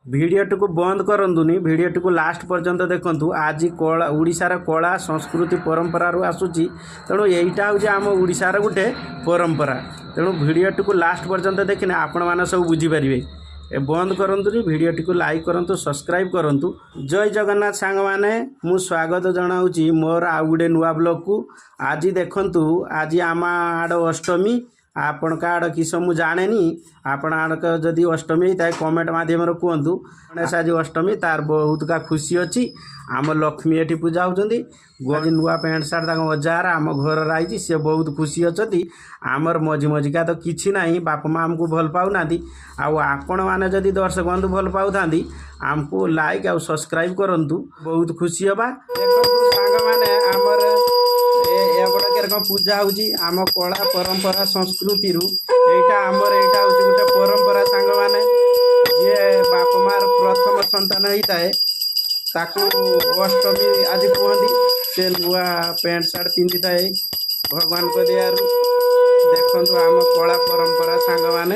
ଭିଡ଼ିଓଟିକୁ ବନ୍ଦ କରନ୍ତୁନି, ଭିଡ଼ିଓଟିକୁ ଲାଷ୍ଟ ପର୍ଯ୍ୟନ୍ତ ଦେଖନ୍ତୁ। ଆଜି କଳା, ଓଡ଼ିଶାର କଳା ସଂସ୍କୃତି ପରମ୍ପରାରୁ ଆସୁଛି। ତେଣୁ ଏଇଟା ହେଉଛି ଆମ ଓଡ଼ିଶାର ଗୋଟେ ପରମ୍ପରା। ତେଣୁ ଭିଡ଼ିଓଟିକୁ ଲାଷ୍ଟ ପର୍ଯ୍ୟନ୍ତ ଦେଖିଲେ ଆପଣମାନେ ସବୁ ବୁଝିପାରିବେ। ବନ୍ଦ କରନ୍ତୁନି, ଭିଡ଼ିଓଟିକୁ ଲାଇକ୍ କରନ୍ତୁ, ସବସ୍କ୍ରାଇବ୍ କରନ୍ତୁ। ଜୟ ଜଗନ୍ନାଥ ସାଙ୍ଗମାନେ, ମୁଁ ସ୍ୱାଗତ ଜଣାଉଛି ମୋର ଆଉ ଗୋଟେ ନୂଆ ବ୍ଲଗ୍କୁ। ଆଜି ଦେଖନ୍ତୁ, ଆଜି ଆମ ଆଡ଼ ଅଷ୍ଟମୀ। ଆପଣଙ୍କ ଆଡ଼ କିସ ମୁଁ ଜାଣେନି। ଆପଣ ଆଡ଼କ ଯଦି ଅଷ୍ଟମୀ ହେଇଥାଏ, କମେଣ୍ଟ ମାଧ୍ୟମରେ କୁହନ୍ତୁ। ଗଣେଶ, ଆଜି ଅଷ୍ଟମୀ, ତାର ବହୁତ କା ଖୁସି ଅଛି। ଆମ ଲକ୍ଷ୍ମୀ ଏଠି ପୂଜା ହେଉଛନ୍ତି। ଆଜି ନୂଆ ପ୍ୟାଣ୍ଟ ସାର୍ଟ ତାଙ୍କ ଅଜାହାର ଆମ ଘରର ଆଇଛି, ସେ ବହୁତ ଖୁସି ଅଛନ୍ତି। ଆମର ମଝି ମଝିକା ତ କିଛି ନାହିଁ, ବାପା ମା ଆମକୁ ଭଲ ପାଉନାହାନ୍ତି। ଆଉ ଆପଣମାନେ ଯଦି ଦର୍ଶକ ବନ୍ଧୁ ଭଲ ପାଉଥାନ୍ତି, ଆମକୁ ଲାଇକ୍ ଆଉ ସବସ୍କ୍ରାଇବ୍ କରନ୍ତୁ, ବହୁତ ଖୁସି ହେବା। ଦେଖନ୍ତୁ ସାଙ୍ଗମାନେ, ଆମର ଏପଟେ କଣ ପୂଜା ହେଉଛି। ଆମ କଳା ପରମ୍ପରା ସଂସ୍କୃତିରୁ ଏଇଟା ଆମର, ଏଇଟା ହେଉଛି ଗୋଟେ ପରମ୍ପରା ସାଙ୍ଗମାନେ। ଯିଏ ବାପା ମାର ପ୍ରଥମ ସନ୍ତାନ ହେଇଥାଏ, ତାକୁ ଅଷ୍ଟମୀ ଆଜି କୁହନ୍ତି। ସେ ନୂଆ ପ୍ୟାଣ୍ଟ ସାର୍ଟ ପିନ୍ଧିଥାଏ ଭଗବାନଙ୍କ ଦୟାରୁ। ଦେଖନ୍ତୁ ଆମ କଳା ପରମ୍ପରା ସାଙ୍ଗମାନେ।